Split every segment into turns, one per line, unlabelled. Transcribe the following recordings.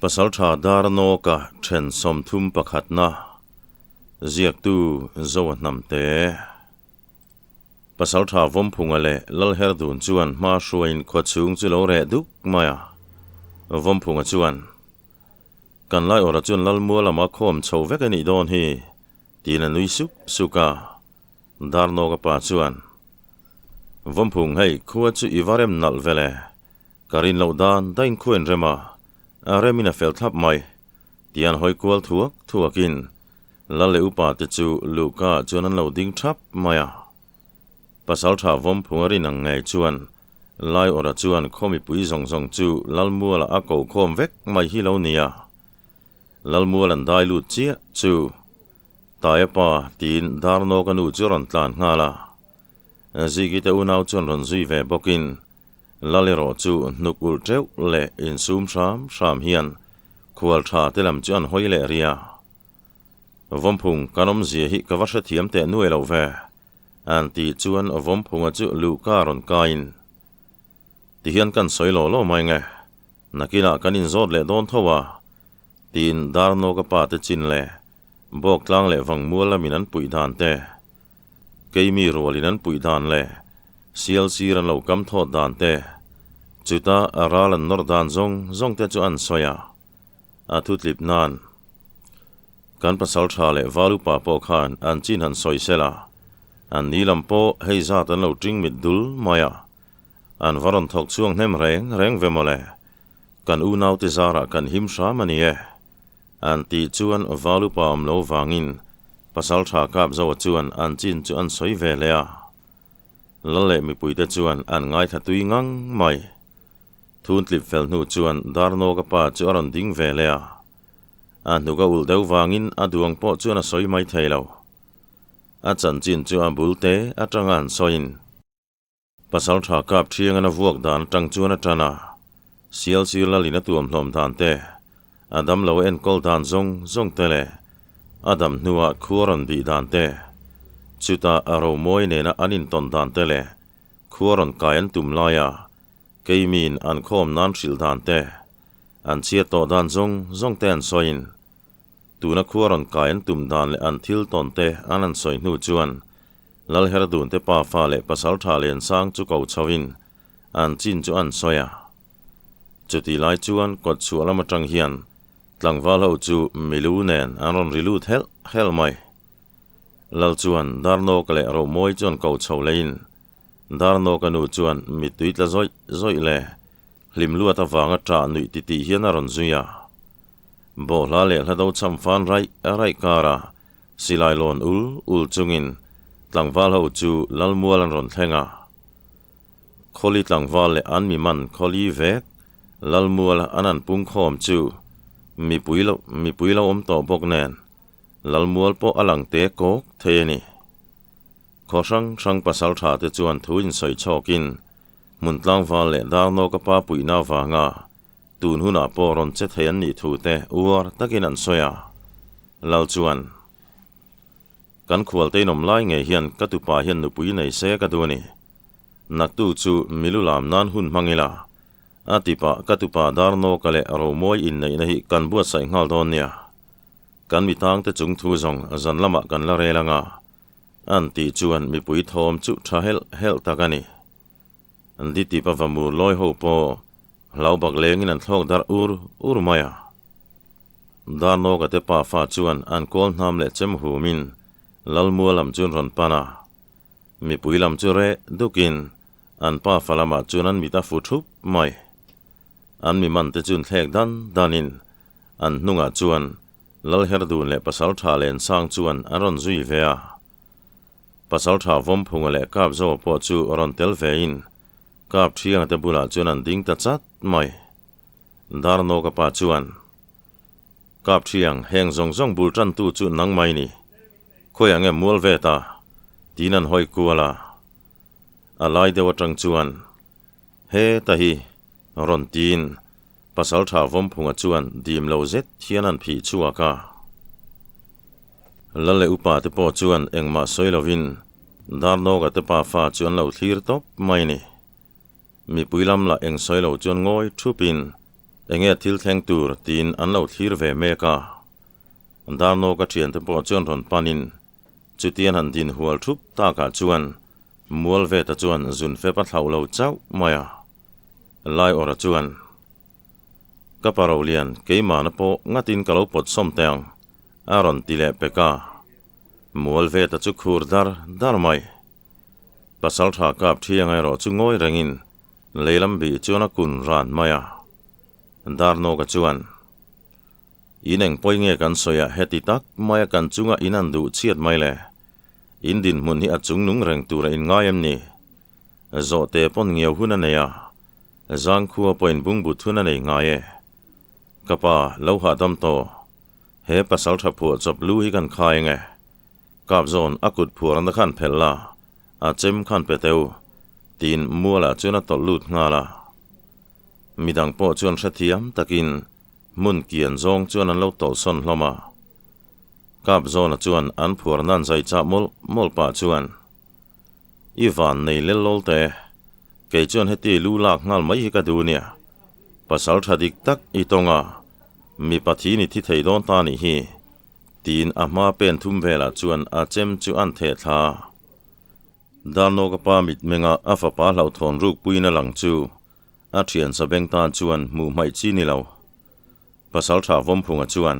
Pasaltha Darnawka then 31-na ziaktu Zoa Hnamte. Pasaltha Vawmphunga leh Lalherdun chuan hma hruaiin khua chhung chu lo reh duk mai a. Vawmphunga chuan, Kan Laiawrha chuan Lalmua lama khawm chho vek a nih dawn hi, tiin a nui suk suk a. Darnawka pa chuan, Vawmphung hei khua chu i va rem nalh vele, ka rin loh dan dain khua in rem a, a rem in a fel thlap mai, tian hawi kual thuak thuakin Lal leh upa te chu luhka ah chuan an lo ding thap mai a. Pasaltha Vawmphung a rin ang ngei chuan Laiawrha chuan khaw mipui zawng zawng chu Lalmualah a ko khawm vek mai hi lo nia. Lalmual an dai lut chiah chu Taia pa tiin Darnawka nu chu a rawn tlan nghal a. Ziki te unau chuan rawn zui ve bawkin Lal erawh chu hnuk ulh teuh leh insum hram hram hian khual tha te lam chu an hawi leh ri a. Vawmphung kan awmzia hi ka va hrethiam teh nuai lo ve, an tih chuan Vawmphunga chu luhka rawn kaiin, Tihian kan sawi law law mai nge, nakinah kan inzawt leh dawn tho a, tiin Darnawka pa te chin leh Bawktlang leh Vangmual lamin an puih dan te, Keimi rualin an puih dan leh Sial sir an lo kam thawt dan te, chuta ral an nawr dan zawng zawng te chu an sawi a. A thutlip nan kan pasal tha leh val upa pawh khan an chin han sawi sel a, an ni lam pawh hei zat an lo ting mit dul mai a, an va rawn thawk chhuak hnem reng reng ve mawle, kan unaute zarah kan him hram a ni e. An tih chuan val upa awm lo vangin pasal tha kap zoa chuan an chin chu an sawi ve leh a. Lal leh mipuite chuan an ngaithla tui ngang mai. Thun tlip fel hnu chuan Darnawka pa chu a rawn ding ve leh a. A hnuk a ulh deuh vangin a duang pawh chuan a sawi mai thei lo. A chanchin chu a bul te atanga an sawiin. Pasaltha kap thiangan a vuak dan atang chuan a tan a. Sial sir lalin a tuam hlawm dan te, a damlo a enkawl dan zawng zawng te leh a dam hnuah khua rawn bih dan te, chutah a romawi nena an intawn dan te leh khua rawn kai an tum laia Keimiin an khawm nan hrilh dan te, an chhiat tawh dan zawng zawng te an sawiin, tuna khua rawn kai an tum dan leh an thil tawn te an han sawi hnu chuan Lalherdun te pafa leh Pasaltha Liansang chu ko chhoin an chin chu an sawi a. Chutih lai chuan kawtchhuah lam atang hian tlangval ho chu milu nen an rawn ri lut helh helh mai. Lal chuan Darnawka leh Romawi chuan ko chho leiin Darnawka nu chuan mittui tla zawih zawih le hlim luat avanga ṭah nuih titih hian a rawn zui a. Bawhhla leh hlado cham fan raih raih kara silai lawn ul ul chungin tlangval ho chu Lalmual an rawn thleng a. Khawli tlangval leh an mi man khawli vek Lalmual an an pung khawm chu mipui lo mipui lo awm tawh bawk nen Lalmual pawh a lang te kawk thei a ni. Khaw hrang hrang pasal tha te chuan thu insawi chhawkin hmun tlangval leh Darnawka pa puihna avanga tun hunah pawh rawn che thei an nih thu te uar takin an sawi a. Lal chuan, Kan khualte inawm lai ngei hian ka tupa hian nupui nei se ka duh a ni. Naktu chu milu lam nan hun hmang ila, a tipah ka tupa Darnawka leh Romawi inneihna hi kan buatsaih nghal dawn nia. Kan mitangte chung thu zawng zan lamah kan la rel anga. An tih chuan mipui thawm chu tha helh helh tak a ni. Ditip a va mur lawi ho pawh hlau bak lengin an thlawk darh ur ur mai a. Darnawka te pafa chuan an kawl hnam leh chem humin Lalmua lam chu an rawn pan a. Mipui lam chu reh dukin an pafa lamah chuan an mit a fu thup mai. An mi man te chu an thlek dan danin an hnungah chuan Lalherdun leh Pasaltha Lensang chuan an rawn zui ve a. Pasaltha Vawmphunga leh Kapzoa pawh chu rawn tel vein Kapthianga te bulah chuan an ding ta chat mai. Darnawka pa chuan, Kapthiang, heng zawng zawng bul tantu chu nang mai ni. Khawiah nge mual ve ta? tiin an hawi kual a. A lai deuh atang chuan, He ta hi, rawn tiin Pasaltha Vawmphunga chuan dim lo zet hian an phih chhuak a. Lal leh upa te pawh chuan engmah sawi lovin Darnawka te pafa chu an lo thlir tawp mai a ni. Mipui lam lah eng sawi lo chuan ngawi thupin Enge thil thleng tur tiin an lo thlir ve mek a. Darnawka thiante pawh chuan rawn panin chutian han din hual thup takah chuan Mualveta chuan zun fep a thlauh lo chauh mai a. Laiawrha chuan, Ka pa Rolian, keimahna pawh ngatin ka lo pawt sawm teh ang, a rawn ti leh pek a. Mualveta chu khur dar dar mai. Pasaltha kap thiang erawh chu ngawi rengin Lehlam bih chuan a kun ran mai a, Darnawka chuan, In eng pawi nge kan sawi a, heti tak maia kan chunga in an duh chhiat mai le? In dinhmun hi a chung nung reng tura in ngai em ni? Zawhte pawn ngiau hun a nei a, Zangkhua pawhin bungbut hun a nei ngai e. Ka pa, lo hahdam tawh, he pasal tha phuah chawp lu hi kan khai eng e? Kap zawn a kut phuarna khan phelh la, A chem khan pe teu, tiin mualah chuan a tawlh lut nghal a. Midang pawh chuan hrethiam takin hmun kian zawng chuan an lo tawlh sawn hlawm a. Kap zawna chuan an phuar nan zai chah mawlh mawlh pah chuan, I van nei lel lawl te, kei chuan heti lu lak nghal mai hi ka duh nia. Pasal tha dik tak i tawng a, mipa thi ni thi thei dawn ta nih hi, tiin a hma pen thum velah chuan a chem chu an theh thla a. Darnawka pa mitmenga a fapa hlauhthawn rukpuiin a lang chu a thian Sabeng tan chuan hmuh hmaih chi ni lo. Pasaltha Vawmphunga chuan,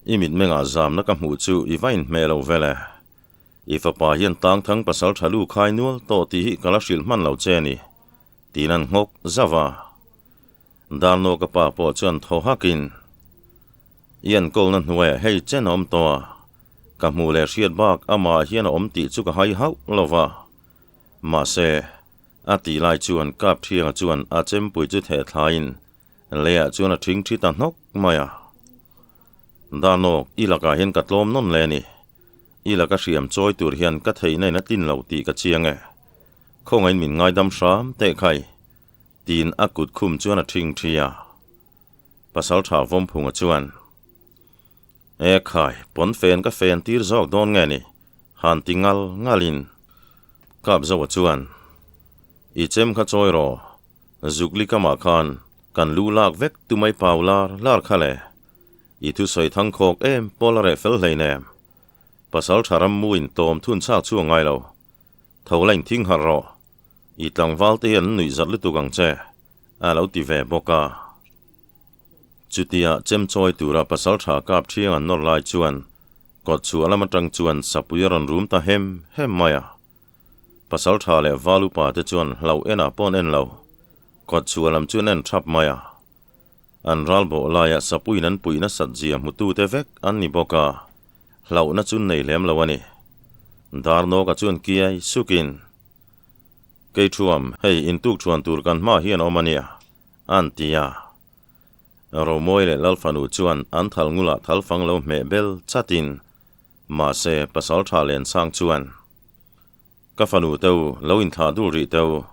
I mitmengah zamna ka hmuh chu i va inhmeh lo vel e. I fapa hian tangthang pasaltha lu khai nual tawh tih hi ka la hrilh hman lo che a ni, tiin an nghawk zauh a. Darnawka pa pawh chuan thaw hakin, I enkawlna hnuaiah hei chen a awm tawh a, ka hmuh leh hriat bak amah hian a awm tih chu ka hai hauh lo va. Mahse, a tih lai chuan Kap Thianga chuan a chempui chu theh thlaiin leiah chuan a thing thi ta hnawk mai a. Darnawk, i lakah hian ka tlawm nawn le a ni. I laka hriam chawi tur hian ka theihna in a tlin lo tih ka chiang e. Khawngaihin min ngaidam hram teh khai. Tiin a kut khum chuan a thing thi a. Pasaltha Vawmphunga chuan, E khai, pawn fen ka fen tir zawk dawn nge ni? Han ti ngal ngalin Kapzoa chuan, I chem kha chawi rawh, zukli kamah khan kan lu lak vek tumai pau lar lar kha le. I thusawi thangkhawk em pawl a reh fel hleinem. Pasaltha rammuin tawm thun chak chu a ngai lo. Tho la inthing harh rawh. I tlangval te hian an nuih zat lutuk ang che, a lo ti ve bawk a. Chutia chem chawi tura pasal tha kap thiang an nawr lai chuan kawt chhuah lam atang chuan sapui a rawn rum ta hem hem mai a. Pasal tha leh val upa te chuan hlauh enah pawh an en lo, kawt chhuah lam chu an en thap mai a. An ral bawh laia sapuiin an puih nasat zia hmutute vek an ni bawk a, hlauhna chu nei lem lo a ni. Darnawka chuan kiai sukin, Kei thuam, hei intuk thuan tur kan hma hian awm a nia, an ti a. Romawi leh Lalfanu chuan an thal ngulah thal fang lo hmeh bel chatin, mahse pasal tha len sang chuan, Ka fanu teu, lo inthlah dul rih teu.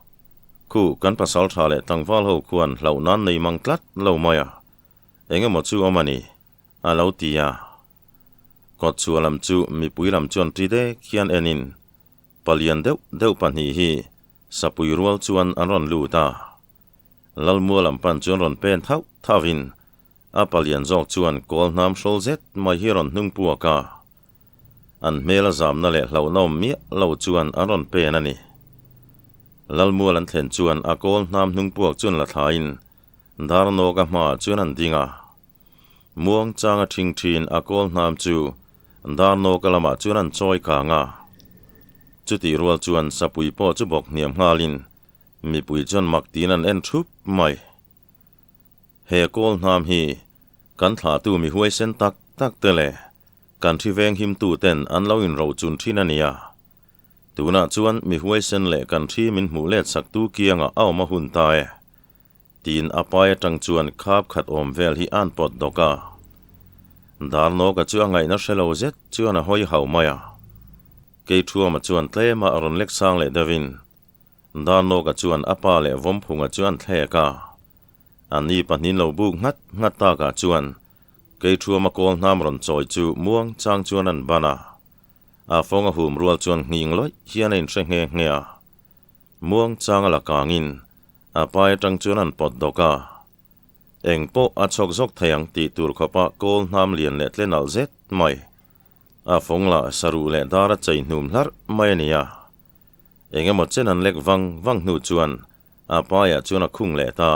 Khu, kan pasal tha leh tlangval ho khuan hlauh nan nei mang tlat lo mai a, eng emaw chu awm a ni, a lo ti a. Kawt chhuah lam chu mipui lam chuan ṭi dek hian enin palian deuh deuh pahnih hi sapui rual chuan an rawn lut a. Lalmua lam pan chuan rawn pen thauh thauhin a palian zawk chuan kawl hnam hrawl zet mai hi a rawn hnung puak a. An hmel a zamna leh hlauhna awm miah lo chuan an rawn pen a ni. Lalmual an thlen chuan a kawl hnam hnung puak chuan la thlaiin Darnawka hmaah chuan an ding a. Muang changa thing thin a kawl hnam chu Darnawka lamah chuan an chawi kang a. Chutih rual chuan sapui pawh chu bawk hniam nghalin mipui chuan mak tiin an en thup mai. He kawl hnam hi kan thlahtu mi huaisen tak tak te leh kan thi veng himtu ten an lo inrochun thin a nia. Tunah chuan mi huaisen leh kan thi min hmuh let saktu kiangah a awm a hun ta e. Tiin a pai atang chuan khap khat awm vel hi a'n pawt dawk a. Darnawka chu a ngaihna hre lo zet chuan a hawi hau mai a. Keithuama chuan tlema a rawn lek sang leh deuhin Darnawka chuan a pa leh Vawmphunga chu an thlek a. An ni pahnih lo buk nghat nghat takah chuan Keithuama kawl hnam rawn chawi chu muang chang chuan an ban a. A fawng a hum rual chuan nghing lawih hian a inhre nghe nghe a. Muang changa la kangin a pai atang chuan an pawt dawk a. Eng pawh a chhawk zawk thei ang tih tur khawpa kawl hnam lian leh tle nalh zet mai. A fawng lah saruh leh dar a chei hnum hlarh mai a ni a. Eng emaw chen an lek vang vang hnu chuan a paiah chuan a khung leh ta.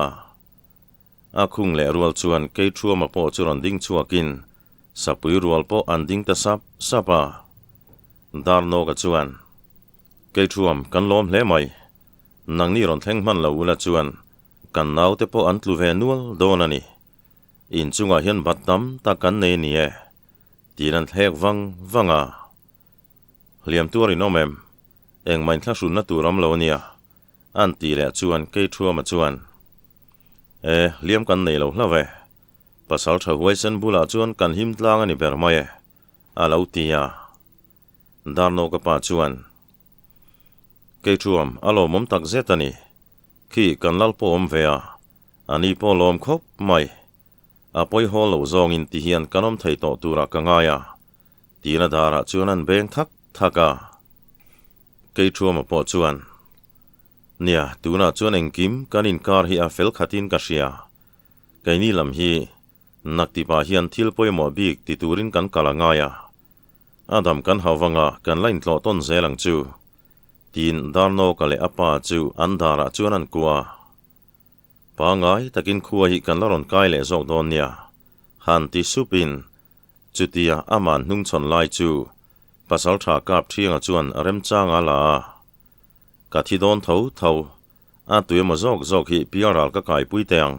A khung leh rual chuan Keithuama pawh chu rawn ding chhuakin sapui rual pawh an ding ta sap sap a. Darnawka chuan, Keithuam, kan lawm hle mai. Nangni rawn thleng hman lo ula chuan kan naute pawh an tlu ve nual dawn a ni. Inchungah hian bat tam tak kan nei a ni e, tiin an thlek vang vang a. Hliam tuar in awm em? Engmah inthlahrunna tur awm lo a nia. An tih leh chuan Keithuama chuan, E, hliam kan nei lo hlauh e. Pasal tha huaisen bulah chuan kan him tlang a ni ber mai e, a lo ti a. Darnawka pa chuan, Keithuam, a lawmawm tak zet a ni. Khi kan lal pawh awm ve a, a ni pawh lawm khawp mai. A pawi hawl lo zawngin ti hian kan awm thei tawh turah ka ngai a, tiin a darah chuan an beng thak thak a. Keithuama pawh chuan, Nia, tunah chuan engkim kan inkar hi a fel khatin ka hria. Keini lam hi naktipah hian thil pawimawh bik ti turin kan kal a ngai a. A dam kan hau vanga kan la intlawh tawn zel ang chu, tiin Darnawka leh a pa chu an darah chuan an kuah a. Pangai takin khua hi kan la rawn kai leh zawk dawn nia, han ti supin Chutia amah hnungchhawn lai chu Pasaltha Kap Thianga chuan remchang a la a, Ka thi dawn tho tho, a tui emaw zawk zawk hi pialral ka kaipui teh ang,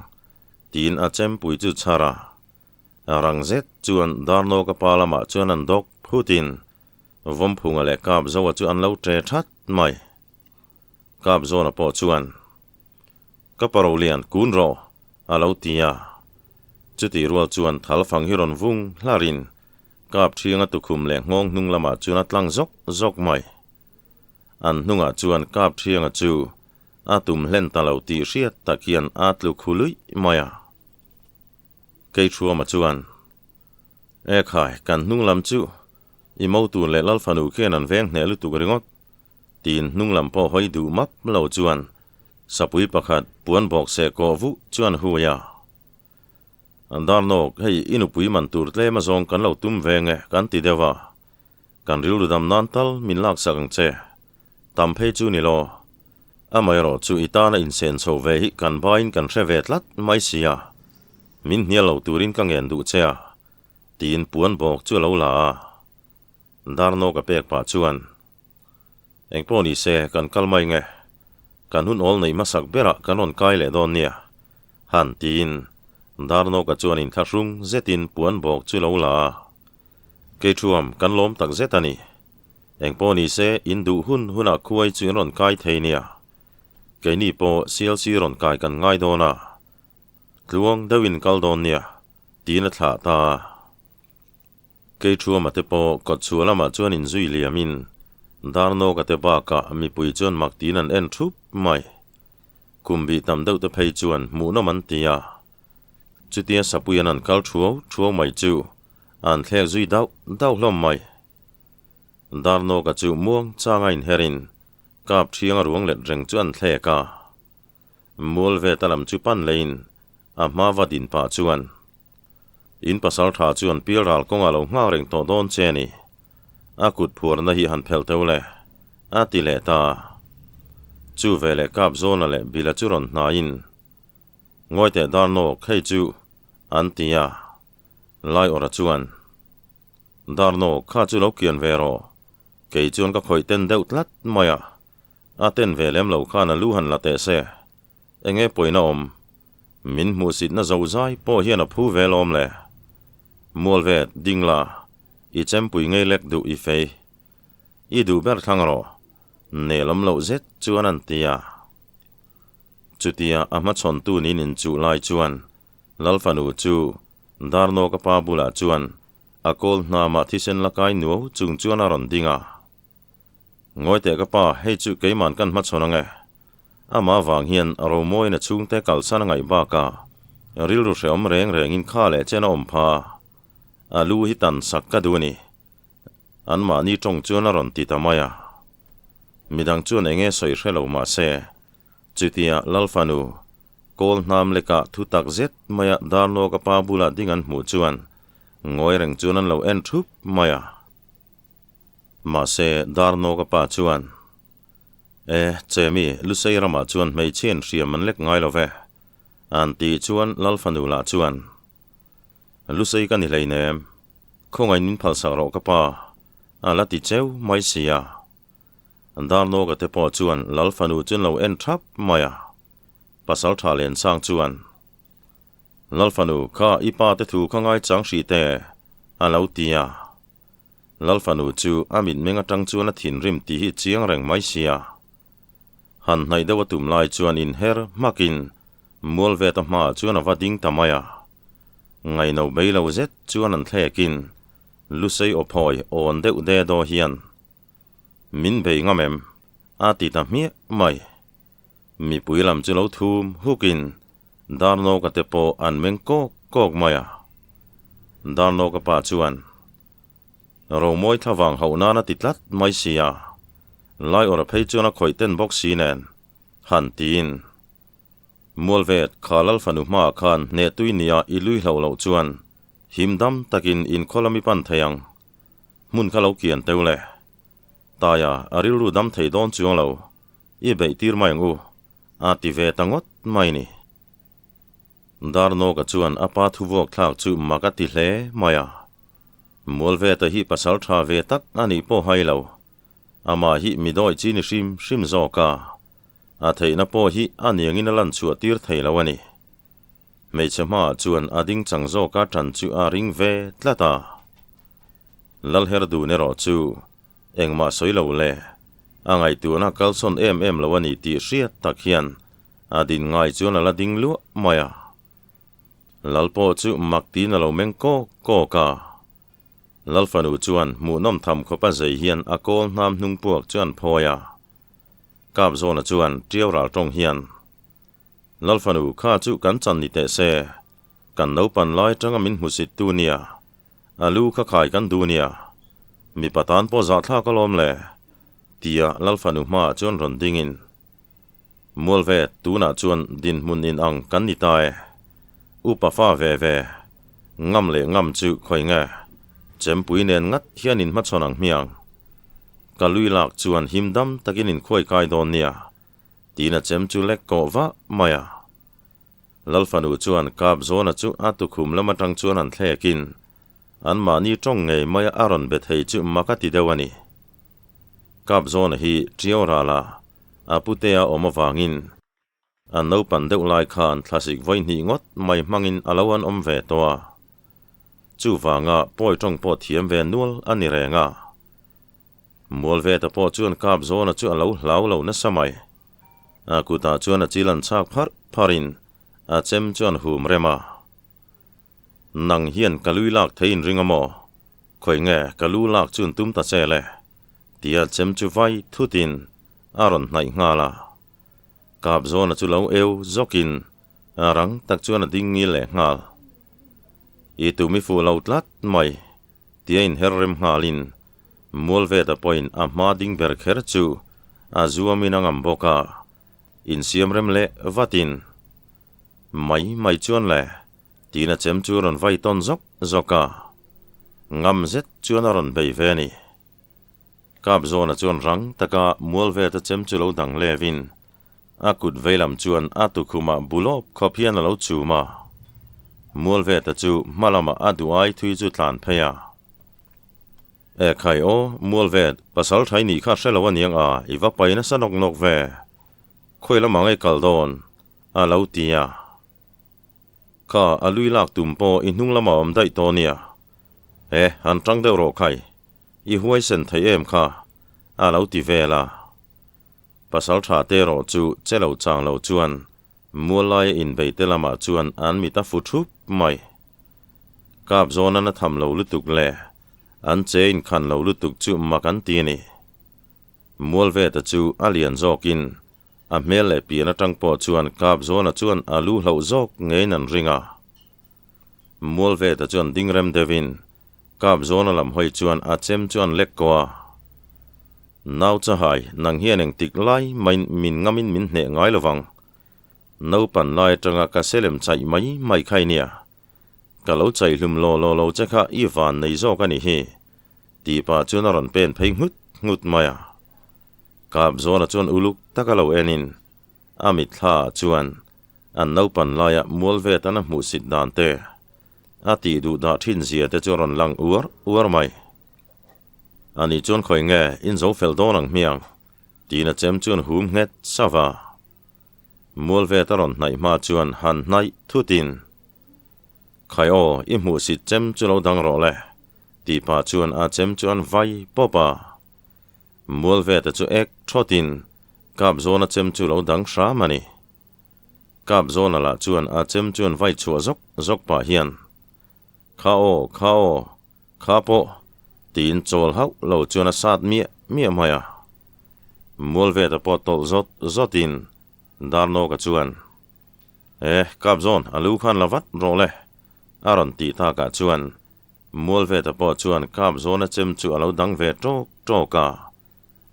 tiin a chempui chu chhar a. Rang zet chuan Darnawka pa lamah chuan an dawk phutin Vawmphunga leh Kapzoa chu an lo ṭe ṭhat mai. Kapzawna pawh chuan, Ka parolian kun rawh, a lo ti a. Chutih rual chuan thalfang hi rawn vung hlarin kap thianga tukhum leh nghawng hnung lamah chuan a tlang zawk zawk mai. An hnungah chuan kap thianga chu a tum hlen ta lo tih hriat tak hian a tlu khu luih mai a. Keithuama chuan, E khai, kan hnung lam chu i mo tur leh Lalfanu khian an veng hneh lutuk ringawt, tiin hnung lam pawh hawi duh map lo chuan Sapui pakhat puan bawk seh kawh vuh chuan hui a. Darnawk, hei i nupui man tur tlem azawng kan lo tum ve nge kan ti deuh a. Kan rilru dam nan tal min laksak ang che. Tam phei chu ni law. Amaherawh chu i tana insen chho ve hi kan baiin kan hre ve tlat mai si a. Min hnial lo turin ka ngen duh che a, tiin puan bawk chu a lo la a. Darnawk a pek pah chuan. Engpawh ni se, kan kal mai nge. Kan hun awl neih hmasak berah kan rawn kai leh dawn nia. Han tiin Darnawka chuan inthlahrung zetin puan bawk chu lo la a. Keithuam, kan lawm tak zet a ni. Engpawh ni se, in duh hun hunah khuai chu in rawn kai thei nia. Keini pawh CLC rawn kai kan ngai dawn a. Tluang deuhin kal dawn nia, tiin a thlah ta a. Keithuama te pawh kawtchhuah lamah chuan inzui liamin Darnawka te bakah mipui chuan mak tiin an en thup mai. Kum bih tam deuh te phei chuan hmuhnawm an ti a. Chutia Sapuian an kal thuau thuau mai chu an thlek zui dauh dauh hlawm mai. Darnawka chu muang changa inherin kap thianga ruang let reng chu an thlek a. Mual ve ta lam chu pan leiin a hma va din pah chuan In pasal tha chuan pialral kawngah lo nghak reng tawh dawn che a ni. A kut phuarna hi han phelh teuh le, a ti leh ta. Chu veleh kap zawna leh bila chu rawn hnaiin, Ngawi teh Darnawk, hei chu, an ti a. Laiawrha chuan, Darnawk, kha chu lo kian ve rawh. Kei chuan ka khawih ten deuh tlat mai a. A ten ve lem lo khan a lu han la teh se. Enge pawina awm? Min hmuhsitna zozai pawh hian a phu ve lawm le. Mualvet, ding la, i chempui ngei lek duh i fei. I duh ber thlang rawh, nelawm loh zet chuan an ti a. Chutia a hmachhawntu niin inchuh lai chuan Lalfanu chu Darnawka pa bulah chuan a kawl hnamah thisen la kai nuau chung chuan a rawn ding a. Ngawi teh ka pa, hei chu keiman kan hmachhawn ang e. Amah avang hian a romawiin a chhungte kalsan a ngaih bakah rilru hrehawm reng rengin kha leh chen a awm pha a, a lu hi tan sak ka duh a ni. Anmahni tawng chuan a rawn ti ta mai a. Midang chuan eng nge sawi hre lo mah se, chutia Lalfanu. Kawl hnam lekah thu tak zet maia Darnawka pa bulah ding an hmuh chuan ngawi reng chuan an lo en thup mai a. Mahse, Darnawka pa chuan, E, Chemi, Lusei ramah chuan hmeichhiain hriam an lek ngai lo ve, an tih chuan Lalfanu lah chuan, Lusei ka ni hleinem, khawngaih min phalsak rawh ka pa, a la ti cheu mai si a. Darnawka te pawh chuan Lalfanu chu an lo en thap mai a. Pasal tha Lensang chuan, Lalfanu kha i pa te thu kha ngaichang hrih teh, a lo ti a. Lalfanu chu a mitmeng atang chuan a thinrim tih hi chiang reng mai sia. Han hnaih deuh a tum lai chuan inher hmakin Mualveta hmaah chuan a va ding ta mai a. Ngaino bei lo zet chuan an thlekin Lusei aw phawi awn deuh de daw hian, Min bei ngam em? a ti ta hmiah mai. Mipui lam chu lo thum hukin Darnawka te pawh an meng kawk kawk mai a. Darnawka pa chuan, Romawi thlavang hauh nan a ti tlat mai si a, Laiawrha phei chuan a khawih ten bawk si nen, han tiin. Mualvet, kha Lalfanu hmaah khan hnehtui nia i lui hloh loh chuan him dam takin inkhaw lam i pan thei ang. Hmun kha lo kian teu le. Taia, a rilru dam thei dawn chuang lo. I beih tir mai ang u, a ti ve ta ngawt mai ni. Darnawka chuan a pa thuvuak thlak chu mak a ti hle mai a. Mualveta hi pasal tha ve tak a nih pawh hai lo. Amah hi mi dawi chi ni hrim hrim zawk a. A theihna pawh hi a niangin a lan chhuah tir thei lo a ni. Hmeichhe hmaah chuan a ding chang zawka tan chu a ring ve tlat a. Lalherdun erawh chu Engmah sawi lo le. A ngaihtuahna kalsawn em em lo a ni tih hriat tak hian a din ngai chuan a la ding luah mai a. Lal pawh chu mak tiin a lo meng kawk kawk a. Lal fanu chuan hmuhnawm tham khawp a zei hian a kawl hnam hnung puak chu an phawi a. Kap zawna chuan tiau ral tawng hian, Lal fanu kha chu kan chan ni teh se, kan naupan lai tanga min hmusit tu nia. A lu kha khai kan duh nia, mipa tan pawh zahthlak alawm le, tia Lalfanu hmaah chuan rawn dingin, Mualve, tunah chuan dinhmun in ang kan ni ta e. Upa fa ve ve, ngam leh ngam chu khawi nge, chempui nen ngat hian in hmachhawn ang hmiang. Ka lui lak chuan him dam takin in khuai kai dawn nia, tiin a chem chu lek kawh vah mai a. Lalfanu chuan kap zawna chu a tukhum lam atang chuan an thlekin anmahni tawng ngei maia a rawn be thei chu mak a ti deuh a ni. Kap zawna hi Ṭiau rala a putea awm avangin an naupan deuh lai khan thlasik vawi hnih ngawt mai hmangin a lo an awm ve tawh a. Chuvanga pawi tawng pawh thiam ve nual a ni reng a. Mualveta pawh chuan kap zawna chu a lo hlau lo nasa mai. A kutah chuan a chil an chhak pharh pharhin a chem chu an hum rem a. Nang hian ka lui lak thei inring a maw? Khawi nge ka lu lak chu an tum ta che le? Tia chem chu vai thutin a rawn hnaih nghal a. Kap zawna chu lo eu zawkin a rang tak chuan a ding ngil leh nghal. I tum i fuh lo tlat mai, tia inher rem nghalin Mualveta pawhin a hma ding ber kher chu a zuamin a ngam bawk a, insiam rem leh vatin, Mai mai chuan le, tiin a chem chu a rawn vai tawn zawk zawk a, ngam zet chuan a rawn bei ve a ni. Kapzawna chuan rang taka Mualveta chem chu lo dang levin, a kut veilam chuan a tukhumah bulawp khawp hian a lo chum a. Mualveta chu hma lamah a duh ai thui chu tlan phei a. E khai aw, Mualvet, pasal thai nih kha hre lo aniang a, i va pai nasa nawk nawk ve. Khawi lamah ngei kal dawn? a lo ti a. Kha, a lui lak tum pawh i hnung lamah awm daih tawh nia. E, han tang deuh rawh khai, i huaisen thei em kha, a lo ti vel a. Pasal tha te erawh chu che lo chang lo chuan mual laia inbei te lamah chuan an mit a fu thup mai. Kap zawn an a tham lo lutuk le an che inkhan lo lutuk chu mak an ti a ni. Mualveta chu a lian zawkin a hmel leh pian atang pawh chuan kap zawna chuan a lu hlauh zawk ngeiin an ring a. Mualveta chuan ding rem deuhin kap zawna lam hawi chuan a chem chuan lek ko a. Nau chahai, nang hian engtik lai maiin min ngamin min hneh ngai lovang. Naupan lai atanga ka selem chaih mai mai kha i nia. Ka lo chaih hlum law law lo che kha i van nei zawk a nih hi, tih pah chuan a rawn pen phei nghut nghut mai a. Kapzawna chuan uluk taka lo enin a mitthla ah chuan an naupan laia mual vet an a hmuhsit dan te, a tih duh dah thin zia te chu a rawn lang uar uar mai. Ani chuan khawi nge in zo fel dawn ang hmiang? tiin a chem chuan hum nghet sauh a. Mual vet a rawn hnaih hma chuan han hnaih thutin, Khai aw, i hmuhsit chem chu lo dang rawh le, tih pah chuan a chem chu an vai pawp a. Mual veta chu ek thawtin kap zawna chem chu lo dang hram a ni. Kap zawna lah chuan a chem chuan vai chhuah zawk zawk pah hian, Kha aw, kha aw, kha pawh, tiin chawl hauh lo chuan a sat miah miah mai a. Mual veta pawh tawlh zawt zawtin Darnawka chuan, E, kap zawn, a lu khan la vat rawh le, a rawn tih takah chuan Mualveta pawh chuan kap zawna chem chu a lo dang ve tawk tawk a,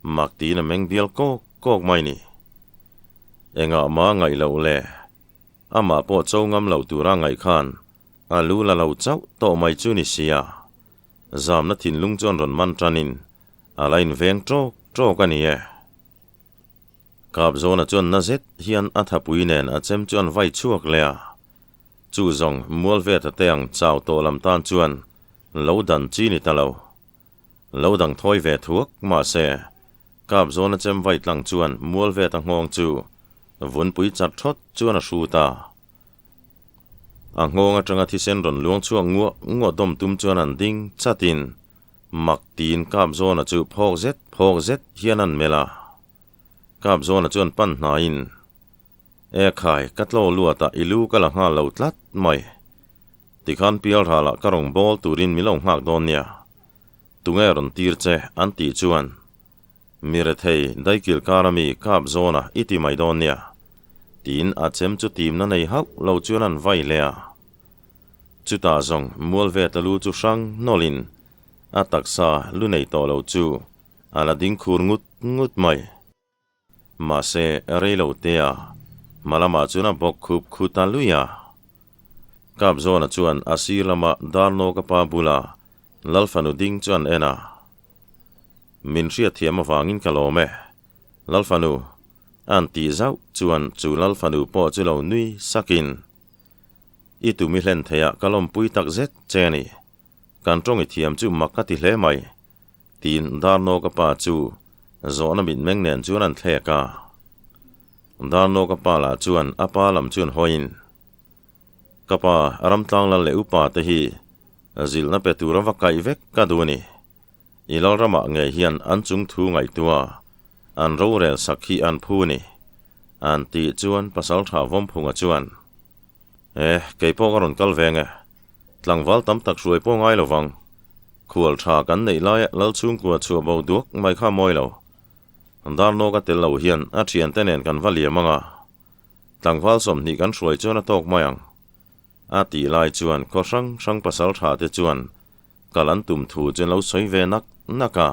mak tiin a meng bial kawk kawk mai ni. Engah mah ngaih loh le, amah pawh cho ngam loh tura ngaih khan a lu la lo chauh tawh mai chu ni sia, zamna thinlung chuan rawn man tanin a la inveng tawk tawk a ni e. Kap zawna chuan na zet hian a thapui nen a chem chuan vai chhuak leh a. Chu zawng Mualveta te ang chau tawh lam tan chuan lo dan chi ni ta lo. Lo dang thawi ve thuak mahse, Kap zawna chem vai tlang chuan Mualveta nghawng chu vunpui chat thawt chuan a hru ta. A nghawng atanga thisen rawn luang chhuak nguah nguah dawm tum chuan an ding chatin mak tiin Kap zawna chu phawk zet phawk zet hian an melh a. Kap zawna chuan pan hnaiin. E khai, ka tlaw luat a, i lu ka la nghal lo tlat mai. Tikhan pialralah ka rawn bawl turin min lo nghak dawn nia. Tunge rawn tir che an tih chuan, Mi rethei daikil kara mi kap zawna i ti mai dawn nia. Tiin a chem chu timna nei hauh lo chuan an vai leh a. Chutah zawng Mualveta lu chu hrang nawlhin a taksa lu nei tawh lo chu a la ding khur ngut ngut mai. Mahse, rei lo te a, hma lamah chuan a bawk khup khu ta lui a. Kapzawna chuan a sir lama Darnawka pa bula Lalfanu ding chu an en a. Min hriatthiam avangin ka lawm e, Lalfanu, an tih zauh chuan chu Lalfanu pawh chu lo nui sakin, I tumi hlen theiah ka lawmpui tak zet che a ni. Kan tawng i thiam chu mak ka ti hle mai. Tiin Darnawka pa chu zawhna mitmeng nen chuan an thlek a. Darnawka pa lah chuan a pa lam chuan hawiin, Ka pa, ramtlang lal leh upa te hi zilhna pe tura va kaih vek ka duh a ni. I lalramah ngei hian an chung thu ngaihtuah an rorel sak hi an phu a ni, an tih chuan Pasaltha Vawmphunga chuan, E, kei pawh ka rawn kal ve nge. Tlangval tam tak hruai pawh ngai lo vang. Khual tha kan neih laia lal chhungkua chhuah bo duak mai kha mawi lo. Darnawka tel lo hian a thiante nen kan va liam ang a. Tlangval 20 kan hruai chuan a tawk mai ang. A tih lai chuan khaw hrang hrang pasal tha te chuan kal an tum thu chu an lo sawi ve nak nak a.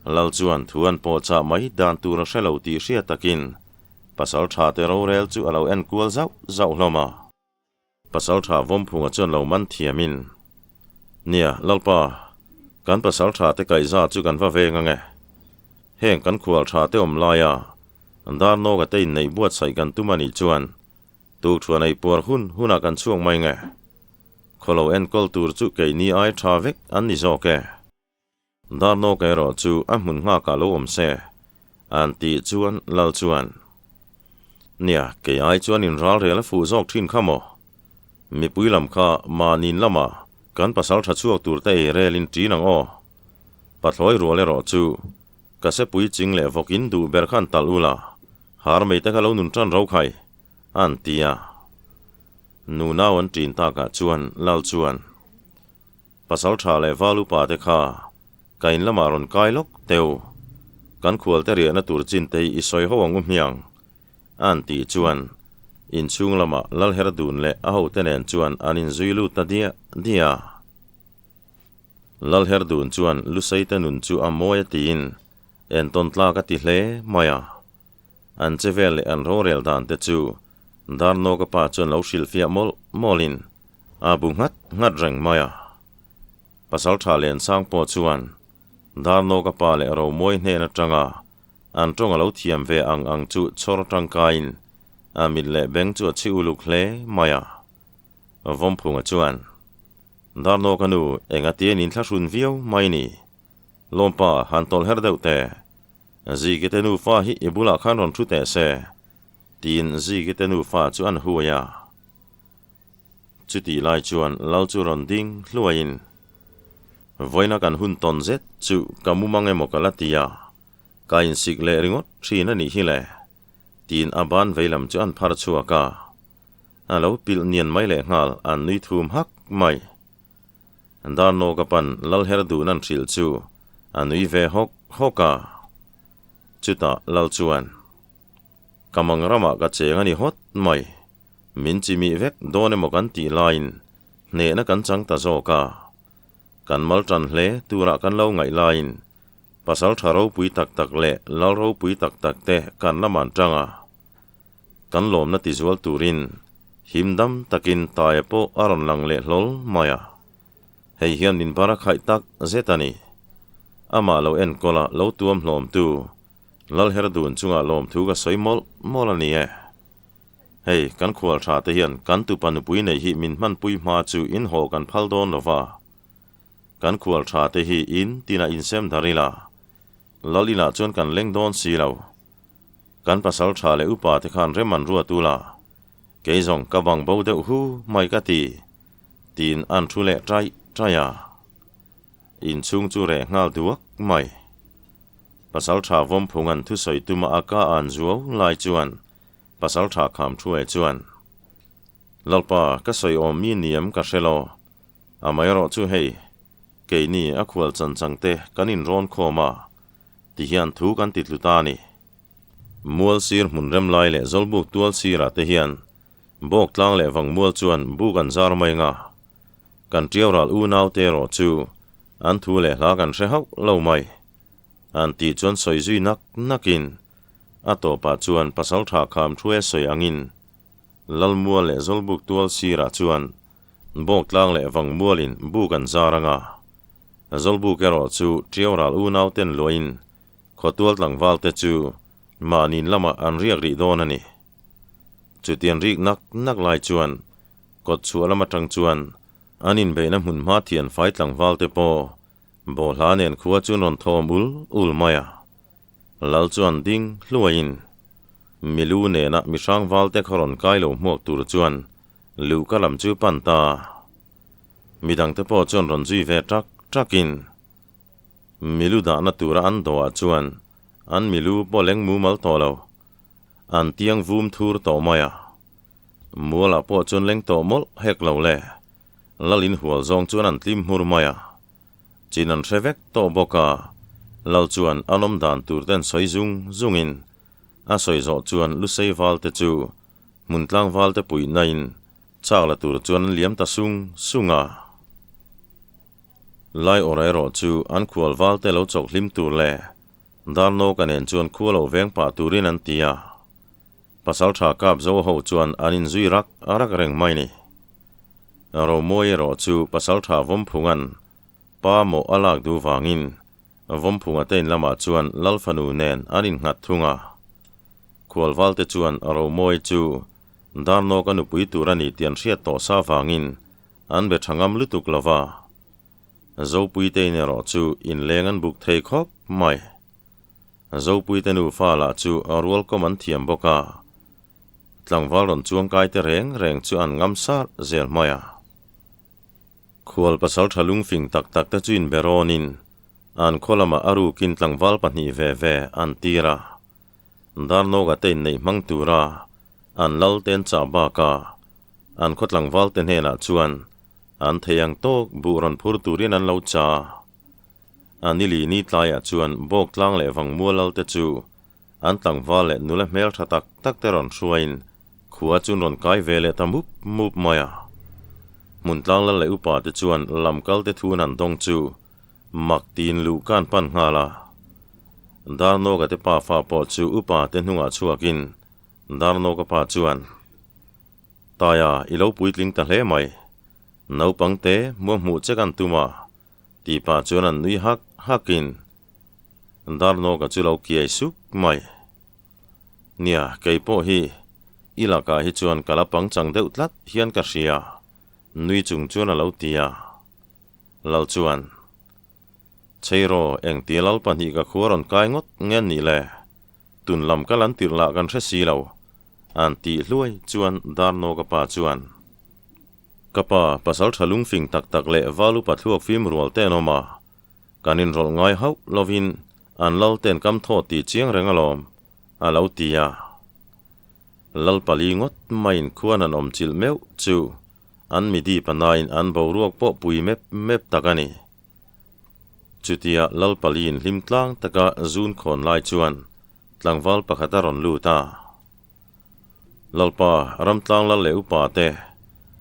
Lal chuan thu an pawh chah mai dan tur a hre lo tih hriat takin pasal tha te rorel chu a lo en kual zauh zauh hlawm a. Pasalṭha Vawmphunga chuan lo man thiamin, Nia, Lalpa, kan pasalṭha te kaihza chu kan va veng ang e. Heng kan khualṭha te awm laia Darnawka te inneih buatsaih kan tum a nih chuan tukṭhuan ei puar hun hunah kan chhuak mai nge. Khaw lo enkawl tur chu keini ai ṭha vek an ni zawk e. Darnawka erawh chu a hmun nghakah lo awm se, an tih chuan Lal chuan, Nia, kei ai chuan in ral rel a fuh zawk thin kha maw? Mipui lam kha mahni'n lama kan pasal tha chhuak tur te ei relin ṭin ang aw. Pathlawi rual erawh chu ka sepui ching leh vawk in duh ber khan talh ula, har mei te kha lo nun ṭan ro khai, an ti a. Nunau an ṭin takah chuan Lal chuan, Pasal tha leh val upa te kha ka in lamah rawn kai lawk teu. Kan khual te riahna tur chin te hi i sawi ho ang u hmiang. An tih chuan inchhung lamah Lalher dun leh a hote nen chuan an inzui lut ta diah diah a. Lalher dun chuan Lusei te nun chu a mawi a tiin entawn tlak a ti hle mai a. An che vel leh an rorel dan te chu Darnawka pa chuan lo hrilhfiah mawlh mawlhin a bu nghat nghat reng mai a. Pasaltha Lensang pawh chuan Darnawka pa leh Romawi hnen atanga an tawng a lo thiam ve ang ang chu chhawr tangkaiin a mit leh beng chu a chhi uluk hle mai a. Vawmphunga chuan, Darnawka nu, engatian in thlahrun viau mai ni? Lawmpa, han tawlh her deuh teh. Ziki te nufa hi i bulah khan rawn thu teh se, tiin Ziki te nufa chu an huai a. Chutih lai chuan Lal chu rawn ding hluaiin, Vawiina kan hun tawn zet chu ka mumang emaw ka la ti a, ka insik leh ringawt thin a nih hi le, tiin a ban veilam chu an phar chhuak a. A lo pilh nian mai lehnghal an nui thum hak mai. Darnawka pan Lal her duhna an hrilh chu a nui ve hawk hawk a. Chutah Lal chuan, Ka mang ramah ka cheng a ni hawt mai. Min chimih vek dawn emaw kan tih laiin hnehna kan chang ta zawk a. Kan mal tan hle turah kan lo ngaih laiin pasal tha ropui tak tak leh lal ropui tak tak te kan la man tang a. Kan lawmna tizual turin him dam takin taia pawh a rawn lang leh hlawl mai a. Hei hian min bar a khaih tak zet a ni. Amah lo enkawl a lo tuam hlawmtu Lalher dun chungah lawmthu ka sawi mawlh mawlh a ni e. Hei, kan khual tha te hian kan tupa nupui nei hi min hmanpui hma chu in haw kan phal dawn lo va. Kan khual tha te hi in tinah insem dar ila, Lal inah chuan kan leng dawn si lo. Kan pasal tha leh upa te khan rem an ruat ula, kei zawng ka bang bo deuh hu mai ka ti, tiin an thu leh taih taih a. Inchhung chu reh nghal duak mai. Pasal tha vawmphung an thusawi tuma a ka an zuau lai chuan pasal tha kham thu e chuan, Lalpa, ka sawi awm mi niam ka hre lo, amaherawh chu hei, keini a khual chan chang te kan inrawn khawm a, Ti hian thu kan ti tlu ta a ni. Mual sir hmun rem lai leh Zawlbuk tual sirah te hian Bawk tlang leh vang mual chuan buk an zar mai nga. Kan tiau ral unau te erawh chu an thu leh hla kan hre hauh lo mai. An tih chuan sawi zui nak nakin a tawpah chuan pasaltha kham thu e sawi angin Lalmual leh Zawlbuk tual sirah chuan Bawk tlang leh vang mualin buk an zar anga. Zawlbuk erawh chu Tiau ral unau ten luahin khawtual tlangval te chu mahni lamah an riak rih dawn a ni. Chutiang rik nak nak lai chuan kawt chhuah lam atang chuan an inbeihna hmun hma thian fai tlangval te pawh bawhhla nen khua chu an rawn thawm ul ul mai a. Lal chuan ding hluaiin milu nena mihrangval te khaw rawn kai lo hmuak tur chuan luhka lam chu pan ta. Midangte pawh chuan rawn zui ve ṭak ṭakin milu dahna tura an dawhah chuan an milu pawh leng mumal tawh lo, an tiang vum thur tawh mai a. Mualah pawh chuan leng tawh mawlh hek lo le, lal inhual zawng chuan an tlim hmur mai a. Chin an hre vek tawh bawk a, lal chuan an awm dan tur ten sawi zung zungin a sawi zawh chuan lusei valte chu hmun tlangvalte puihnain Chak la tur chuan an liam ta sung sung a. Lai awrh erawh chu an khual val te lo chawk hlim tur leh Darnawka nen chuan khua lo veng pah turin an ti a. Pasaltha kap zo ho chuan an inzui rak rak reng mai ni. Romawi erawh chu Pasaltha Vawmphunga'n pa mawh a lak duh vangin Vawmphunga te in lamah chuan Lalfanu nen an innghat thung a. Khualval te chuan Romawi chu Darnawk a nupui tur a ni tih an hriat tawh sa vangin an be tha ngam lutuk lo va. Zopuite in erawh chu inleng an buk thei khawp mai. Zopuite nufa lah chu rualkawm an thiam bawk a, tlangval rawn chuangkai te reng reng chu an ngam sar zel mai a. Khual pasal tha lungfing tak tak te chu inbe rawnin an khaw lamah a rukin tlangval pahnih ve ve an tir a. Darnawka te inneih hmang tura an lal te an chah bakah an khaw tlangval te hnenah chuan an thei ang tawk buh rawn phur turin an lo cha. A nili ni tlaiah chuan bawk tlang leh vangmual lal te chu an tlangval leh nula hmel tha tak tak te rawn hruaiin khua chu an rawn kai ve leh ta mup mup mai a. Hmun tlang lal leh upa te chuan lamkal te thu an han dawng chu mak tiin luh ka an pan nghal a. Darnawka te pafa pawh chu upa te hnungah chhuakin Darnawka pa chuan, Taia, i lo puitling ta hle mai. Naupang te hmuah hmuh che kan tum a, tih pah chuan an nui hak hakin Darnawka chu lo kiai suk mai. Nia, kei pawh hi i lakah hi chuan ka la pangchang deuh tlat hian ka hria, nui chung chuan a lo ti a. Lal chuan, Cheiraw, engtia lal pahnih ka khua rawn kai ngawt nge an nih le? Tun lam ka lan tirh lah kan hre si lo, an tih hluai chuan Darnawka pa chuan, Ka pa, pasal tha lungfing tak tak leh val upa thluak fim rual te an awm a, kan inrawlh ngai hauh lovin an lal ten kam thawt tih chiang reng alawm, a lo ti a. Lal pali ngawt maiin khuan an awm chilh meuh chu an midi panain an boruak pawh pui mep mep tak a ni. Chutia Lal paliin hlim tlang taka zun khawn lai chuan tlangval pakhat a rawn lut a. Lalpa, ramtlang lal leh upa te,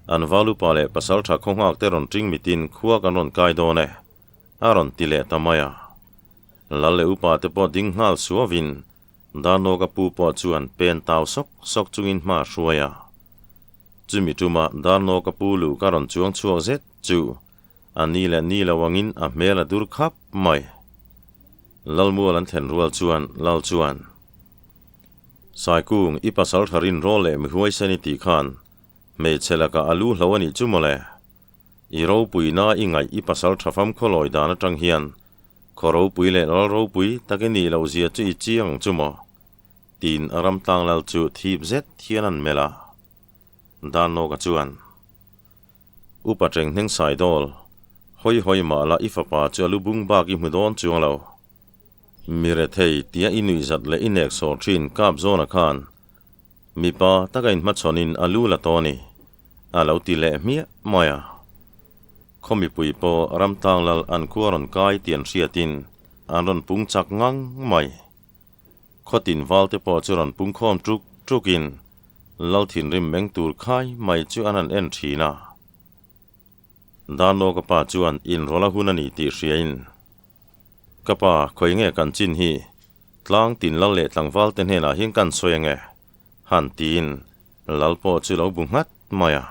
an val upa leh pasal tha khaw nghak te rawn ṭing mitin khua kan rawn kai dawn e, a rawn ti leh ta mai a. Lal leh upa te pawh ding nghal suavin Darnawka pu pawh chuan pen tau sawk sawk chungin hma a hruai a. Chumi ṭuma Darnawka pu luh ka rawn chuang chhuak zet chu a ni leh ni lo angin a hmel a dur khap mai. Lalmual an thlen rual chuan Lal chuan, Saikung, i pasal tha rin rawl leh mihuaisen i tih khan hmeichhe lakah a lu hlo a nih chu mawle. I ropuina i ngaih i pasal tha fam khawlawi dan atang hian khaw ropui leh lal ropui tak i nih loh zia chu i chiang ang chu maw? Tiin a ramtlang lal chu thip zet hian an melh a. Darnawka chuan, Upa Ṭenghneng Saidawl, hawi hawi mah la i fapa chu a lu bung bak i hmu dawn chuang lo. Mi rethei tia i nuihzat leh i nek sawr ṭhin kap zawna khan mipa taka inhmachhawnin a lu la tawh a ni, a lo ti leh hmiah mai a. Khaw mipui pawh ramtlang lal an khua rawn kai tih an hriatin an rawn pung chak ngang mai. Khawtin valte pawh chu rawn pung khawm ṭuk ṭukin lal thinrim meng tur khai mai chu an han en ṭhin a. Darnawka pa chuan inrawlh a hun a ni tih hriain, Ka pa, khawi nge kan chin hi? Tlang tin lal leh tlangval te hnenah hian kan sawi ange, han tiin lal pawh chu lo bu nghat mai a.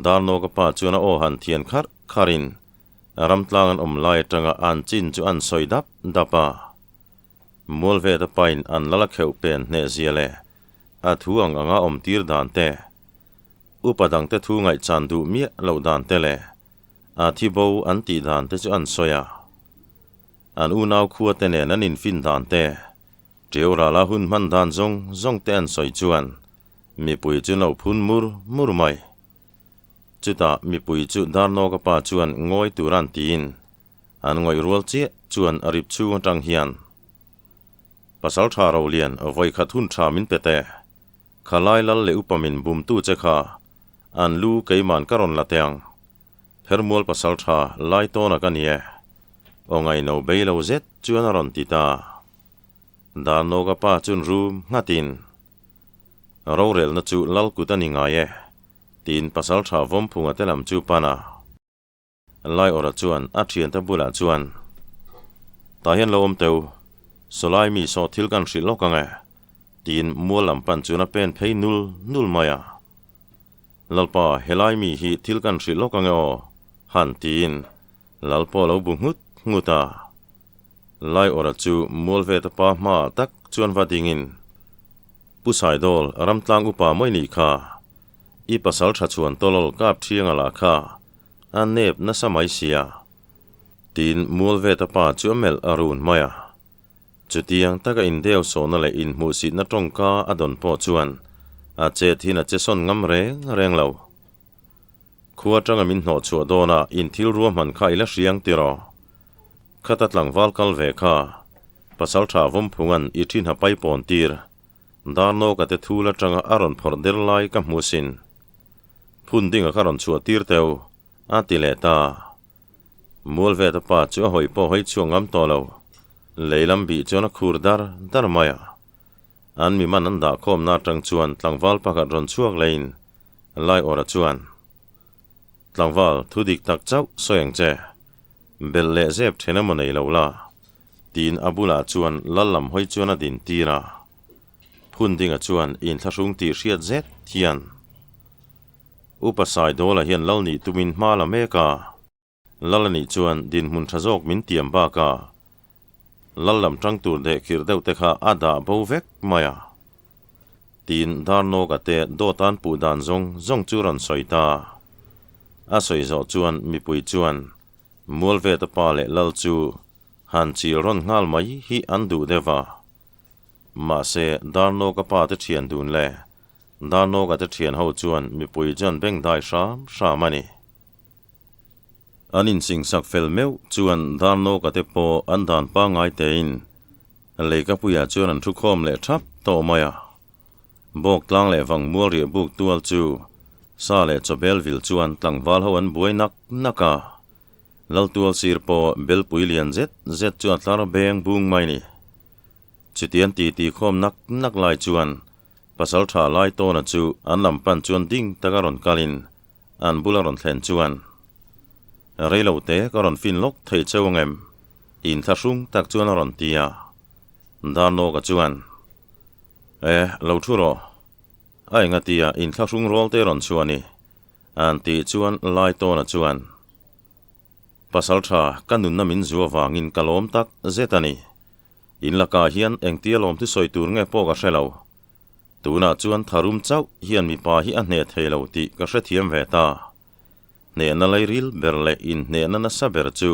Darnawka pa chuan a aw han thian kharh kharhin ramtlang an awm lai atanga an chin chu an sawi dap dap a. Mualveta pain an lal a kheuh pen hneh zia leh a thu ang anga awm tir dan te, upa dangte thu ngaihchan duh miah loh dan te leh A thi bo an tih dan te chu an sawi a, an unau khua te nen an infin dan te, ṭeu rala hun hman dan zawng zawng te an sawi chuan mipui chu no phun mur mur mai. Chutah mipui chu Darnawka pa chuan ngawi tur an tiin an ngawih rual chiah chuan a rip chhung atang hian, Pasalṭha Rolian, vawikhat hun ṭha min pe teh. Khalai lal leh upa min bumtu che kha an lu keiman ka rawn la teh ang. Phermual pasal tha lai tawna ka ni e. Aw ngaino bei lo zet chuan a rawn ti ta. Darnawka pa chun rum nghatin, Rorelna chu lal kut a ni ngai e, tiin pasal tha Vawmphunga te lam chu pan a. Laiawra chuan a thiante bulah chuan, Tah hian lo awm teu, sawlai mi saw thil kan hrilh lawk ang e, tiin mual lam pan chuan a pen phei nul nul mai a. Lalpa, helai mi hi thil kan hrilh lawk ang e aw, han tiin Lal pawh a lo bu nghut nghut a. Laiawra chu mual ve ta pa hmaah tak chuan va dingin, Pu Saidawl, ramtlang upa mai nih kha, i pasal tha chhuan tawlawl kap thianga lah kha, A nep nasa mai sia. Tiin Mualveta pa chu a melh a run mai a. Chutiang taka indeu sawhna leh inhmuhsitna tawngka a dawn pawh chuan a chet hin a che sawn ngam reng reng lo. Khua atanga min hnawh chhuah dawna in thil ruahman kha i la hriang tiraw? Khata tlangval kal ve kha Pasaltha Vawmphunga'n i thin ha paipawn tir Darnawka te thul atanga a rawn phawrh der lai ka hmu sin. Phun dinga ka rawn chhuah tir teu, a ti leh ta. Mualveta pa chu a hawi pawh hawi chhuak ngam tawh lo. Lei lam bih chuan a khur dar dar mai a. An mi man an dah khawmna atang chuan tlangval pakhat rawn chhuak leiin Laiawra chuan, Tlangval, thu dik tak chauh sawi ang che. Belh leh zep then emaw nei lo la. Tiin a bulah chuan lal lam hawi chuan a din tir a. Phundinga chuan inthlahrung tih hriat zet hian Upa Saidawla hian lal nih tumin hma la mek a. Lal a nih chuan dinhmun tha zawk min tiam bak a, lal lam tang tur deh khirh deuh te kha a dah bo vek mai a. Tiin Darnawka te dawtan puh dan zawng zawng chu rawn sawi ta. A sawi zawh chuan mipui chuan Mualveta pa leh lal chu han chil rawn nghal mai hi an duh deuh va. Mahse Darnawka pa te thian dun le Darnawka te thian ho chuan mipui chuan beng dai hram hram a ni. An insingsak fel meuh chuan Darnawka te pawh an dan pangngai tein Leikapuiah chuan an thu khawm leh thap tawh mai a. Bawk tlang leh vang mual riah buk tual chu sa leh chawbel vil chuan tlangval ho an buai nak nak a. Laltual sir pawh belpui lian zet zet chu a tlar beng bung mai ni. Chutian titi khawm nak nak lai chuan Pasaltha Laitawna chu an lam pan chuan ding taka rawn kalin An bula rawn thlen chuan, Rei lo te ka rawn fin lawk thei cheu ang em? Inthlahrung tak chuan a rawn ti a. Darnawka chuan, E, lo thu rawh. A enga tia inthlahrung rual te rawn chhuah ni? An tih chuan Laitawna chuan, Pasaltha, ka nunna min zu avangin ka lawm tak zet a ni. In lakah hian engtia lawmthu sawi tur nge pawh ka hre lo. Tunah chuan tharum chauh hian mipa hi a hneh thei lo tih ka hrethiam ve ta. Hnehna lairil ber leh inhnehna nasa ber chu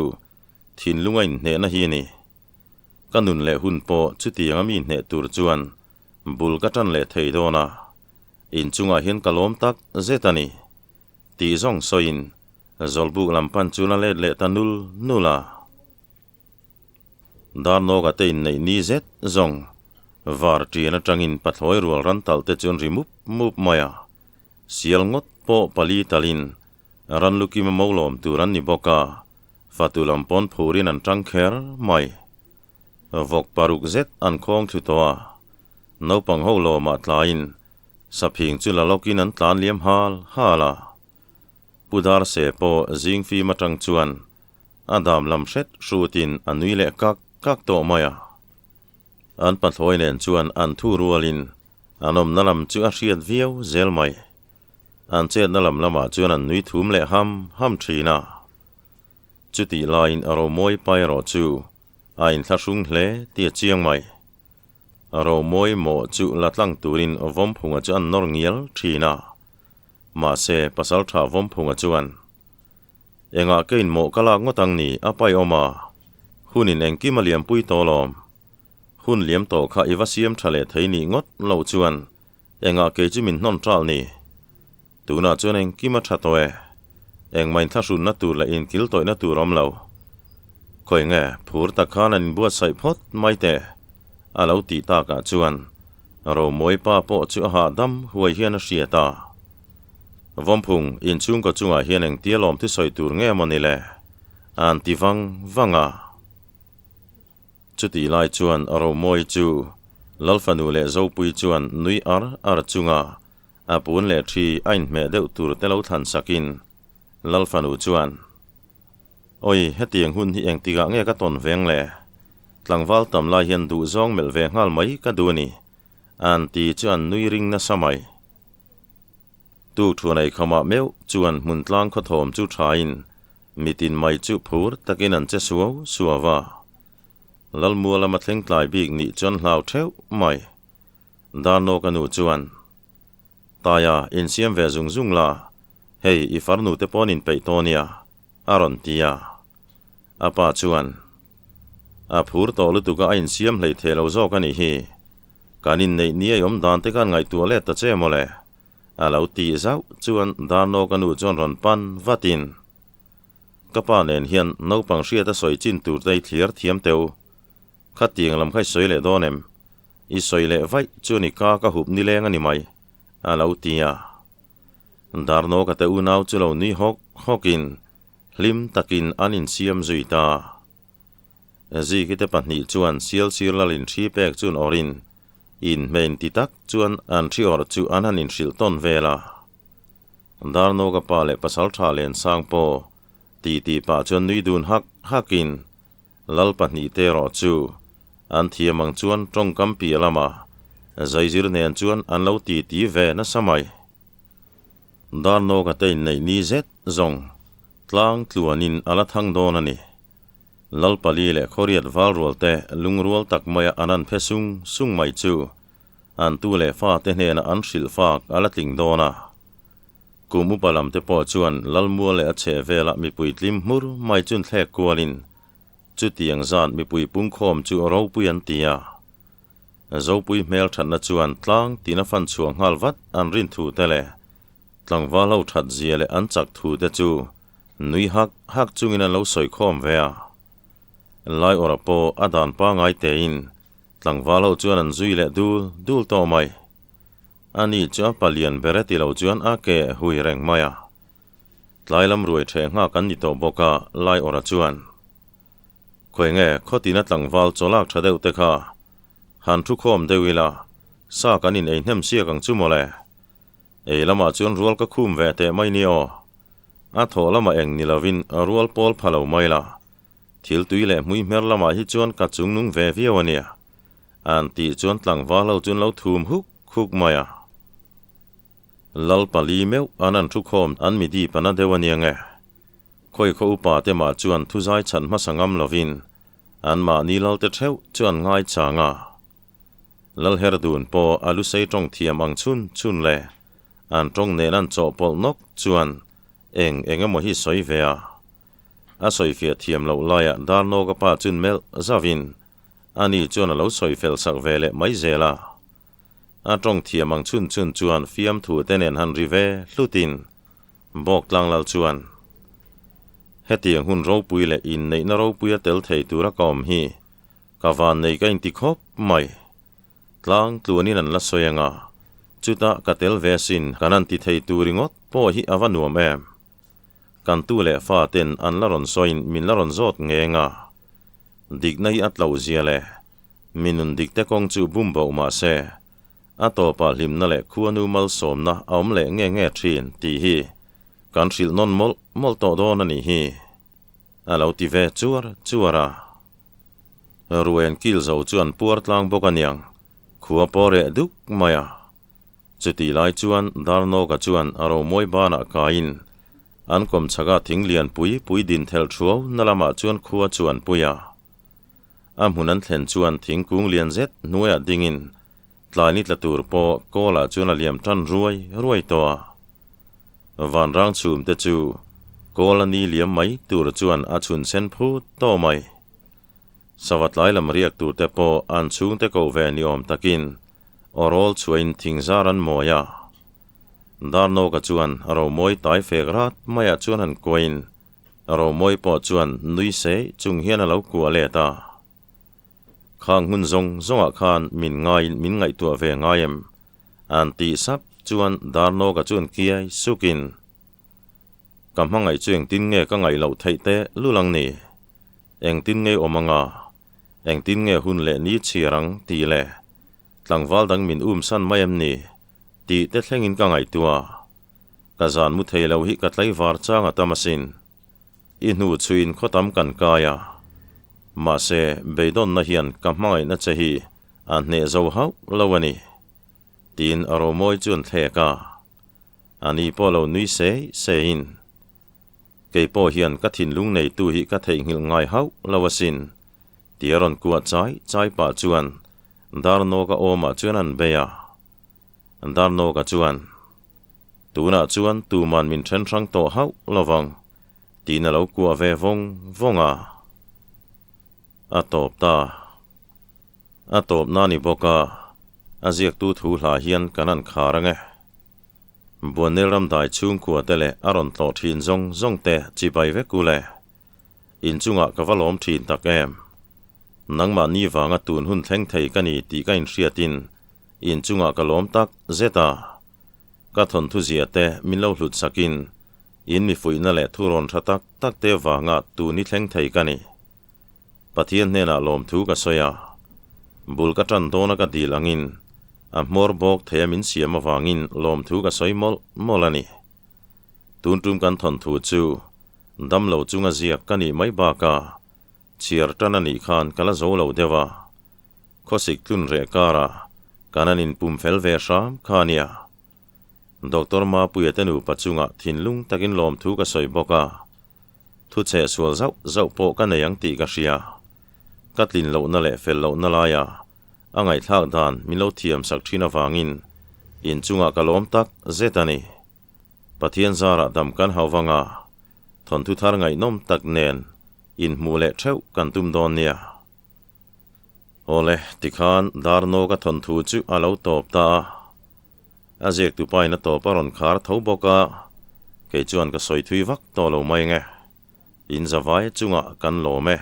thinlunga inhnehna hi a ni. Ka nun leh hun pawh chutianga mi hneh tur chuan bul ka tan leh thei dawn a, inchungah hian ka lawm tak zet a ni. Tih zawng sawiin Zawlbuk lam pan chuan a let leh ta nul nul a. Darnawka te inneih ni zet zawng var ṭian aṭangin pathlawi rual ran talh te chuan ri mup mup mai a. Sial ngawt pawh pali talin ran lukim a molawm tur an ni bawk a, fatu lam pawn phurin an ṭang kher mai. Vawk paruk zet an khawng thlu tawh a, naupang ho lawmah tlaiin saphing chu la lawkin an tlan liam hal hal a. Pu Darse pawh zing fim aṭang chuan A dam lam hret hrutin a nui leh kak kak tawh mai a. An pathlawi nen chuan an thu rualin an awmna lam chu a hriat viau zel mai. An chetna lam lamah chuan an nui thum leh ham ham thin a. Chutih laiin a romawi pa erawh chu a inthlahrung hle tih a chiang mai. A romawi mawh chu la tlang turin Vawmphunga chu an nawr ngial thin a. Mahse, Pasaltha Vawmphunga chuan. Engah ke in mawh ka lak ngawt ang ni, a pai awm a. Hun in engkim a liampui tawh lawm. Hun liam tawh kha i va siam tha leh thei nih ngawt loh chuan engah kei chu min hnawn ṭal ni. Tunah chuan engkim a tha tawh e. Engmah inthlahrunna tur leh inkil tawihna tur awm lo. Khawi nge, phur tak khan an inbuatsaih phawt mai teh, a lo tih takah chuan Romawi pa pawh chu a hahdam huai hian a hriat a. Vawmphung, inchhungkaw chungah hian engtia lawm thusawi tur nge maw ni le? A'n ti vang vang a. Chutih lai chuan Romawi chu Lalfanu leh Zopui chuan nui ar ar chunga a pun leh thi a inhmeh deuh tur te lo thlan sakin Lalfanu chuan, Awi, hetiang hun hi engtikah nge ka tawn veng le? Tlangval tam lai hian duhzawng melh ve nghal mai ka duh a ni, a'n ti chu an nui ring nasa mai. Tuk thuanei khamah meuh chuan hmun tlang khawthawm chu thain mitin mai chu phur takin an che suau suau a. Lalmua lama thleng tlai bik nih chuan hlau theuh mai. Darnawka nu chuan, Taia, insiam ve zung zung la, hei i farnu te pawn inpeih tawh nia, a rawn ti a. A pa chuan, A phur tawh lutuk a, a insiam hlei thei lo zawk a nih hi. Kan inneih ni a i awm dan te khan ngaihtuah let ta che mawle. A lo tih zauh chuan Darnawka nu chuan rawn pan vatin, Ka pa nen hian naupang hriat a sawi chin tur te i thliar thiam teu. Khatiang lam kha i sawi leh dawn em? I sawi leh vaih chuan i ka ka hup nileng a ni mai, a lo ti a. Darnawka te unau chu lo nui hawk hawkin, Hlim takin an insiam zui ta. Zikite pahnih chuan Sialsir lalin hri pek chuan awrhin inhmein ti tak chuan an hri awrh chu an han inhrilh tawn vel a. Darnawka pa leh Pasaltha Lensang pawh titi pah chuan nui dun hak hakin Lal pahnihte erawh chu an thiam ang chuan tawngkam piah lama zaizir nen chuan an lo titi ve nasa mai. Darnawka te inneih ni zet zawng tlang tluanin a la thang dawn a ni. Lal pali leh khawriat val rual te lungrual tak maia an an phe sung sung mai chu an tu leh fate hnenah an hrilh fak a la tling dawn a. Kum upa lam te pawh chuan Lalmual leh a chheh velah mipui tlim hmur mai chun thlek kualin chutiang zat mipui pungkhawm chu ropui an ti a. Zopui hmel thatna chuan tlang tina fan chhuah nghal vat an rin thu te leh tlangval ho that zia leh an chak thu te chu nui hak hak chungin an lo sawi khawm ve a. Laiawrha pawh a dan pangai tein tlangval ho chuan an zui leh dul dul tawh mai. Ani chu a palian ber e ti lo chuan a ke hui reng mai a. Tlai lam ruai ṭheh nghak an ni tawh bawk a, Laiawrha chuan, Khawi nge khawtina tlangval chawlak ṭha deuh te kha han thu khawm deuh ila, sa kan in ei hnem siak ang chu mawle. Ei lamah chuan rual ka khum ve teh mai ni aw. A thawh lamah eng ni lovin rual pawl pha lo mai la. Thil tui leh hmui hmer lamah hi chuan ka chungnung ve viau a nia. An tih chuan tlangval ho chuan lo thum huk huk mai a. Lal pali meuh an an thu khawm an mi dip a na deuh a nia nge. Khawi khaw upa te mah chuan thuzai chhan hmasa ngam lovin an mahni lal te theuh chu an ngai chang a. Lal her dun pawh a lusei tawng thiam ang chhun chhun le an tawng nen an chawhpawlh nawk chuan eng eng emaw hi sawi ve a. A sawifiah thiam loh laiah Darnawka pa chun melh zavin Ani chuan a lo sawi fel sak ve leh mai zel a. A tawng thiam ang chhun chhun chuan fiamthu te nen han ri ve hlutin Bawk Tlanglal chuan, Hetiang hun ropui leh inneihna ropuia tel thei tura ka awm hi ka vannei ka inti khawp mai. Tlang tluanin an la sawi anga, chutah ka tel ve sin kan han ti thei tur ringawt pawh hi a va nuam em. Kan tu leh fa ten an la rawn sawiin min la rawn zawt ngeng a. Dikna hi a tloh zia le. Mi nun dikte kawng chu bum boh mah se, a tawpah hlimna leh khuanu malsawmna a awm leh nge nge thin tih hi kan hrilh nawn mawlh mawlh tawh dawn a nih hi, a lo ti ve chuar chuar a. Ruain kil zo chu an puar tlang bawk a niang, khua pawh reh duk mai a. Chutih lai chuan Darnawka chuan a romawi banah kaiin an kawmchhaka thing lian pui pui din thelh thuau na lamah chuan khua chu an pui a. A hmun an thlen chuan thingkung lian zet hnuaiah dingin tlai ni tla tur pawh kawlah chuan a liam tan ruai ruai tawh a. Vanrang chhum te chu kawl a ni liam mai tur chuan a chhun sen phut tawh mai. Sava tlai lam riak tur te pawh an chhungte koh ve ni awm takin Aw rawl chhuahin thingzar an mawi a. Darnawka chuan Romawi tai fek rat maiah chuan han kuahin Romawi pawh chuan nui sei chung hian a lo kuah let a. Khang hmun zawng zawngah khan min ngaiin min ngaihtuah ve ngai em? An tih sap chuan Darnawka chuan kiai sukin, Ka hmangaih chu engtin nge ka ngaih loh theih teh lul ang ni? Engtin nge awm anga? Engtin nge hun leh ni chhiar ang tih leh tlangval dang min um san mai em ni tih te thlengin ka ngaihtuah. Ka zan mu thei lo hi ka tlaivar chang a tam asin. I hnu chhuiin khaw tam kan kai a. Mahse, beidawnna hian ka hmangaihna che hi a hneh zo hauh lo a ni. Tiin a romawi chu an thlek a. Ani pawh lo nui sei seiin. Kei pawh hian ka thinlung neitu hi ka theihnghilh ngai hauh lo asin, tia rawn kuah chai chai pah chuan Darnawka awmah chuan an bei a. Darnawka chuan, Tunah chuan tuman min then hrang tawh hauh lo vang, tiin a lo kuah ve vawng vawng a. A tawp ta. A tawp na ni bawk a, a ziaktu thu hla hian kan han khar ang e. Buannel ram dai chhungkua te leh a rawn tlawh thin zawng zawng te chibai vek u le. Inchungah ka va lawm thin tak em. Nangmah ni vanga tun hun thleng thei ka ni tih ka inhriatin inchungah ka lawm tak zet a. Ka thawnthu zia te min lo hlut sakin in mi fuihna leh thurawn tha tak tak te vanga tun i thleng thei ka ni. Pathian hnenah lawmthu ka sawi a, bul ka tan dawna ka dil angin a hmawr bawk thei a min siam avangin lawmthu ka sawi mawlh mawlh a ni. Tun tum kan thawnthu chu damlo chunga ziak ka nih mai bakah Chhiar tan a nih khan ka la zo lo deuh a, khawsik tlun reh karah kan an inpum fel ve hram kha a nia. Doctor Mapuia te nupa chungah thinlung takin lawmthu ka sawi bawk a, thu cheh sual zauh zauh pawh ka nei ang tih ka hria. Ka tlin lohna leh fel lohna laia a ngaihthlak dan min lo thiam sak thin avangin inchungah ka lawm tak zet a ni. Pathian zarah dam kan hau vang a, thawnthu thar ngaihnawm tak nen inhmuh leh theuh kan tum dawn nia. Awle, tikhan Darnawka thawnthu chu a lo tawp ta a. A ziaktu pain a tawp a rawn khar tho bawk a, kei chuan ka sawi thui vak tawh lo mai nge. In zavai chungah kan lawm e.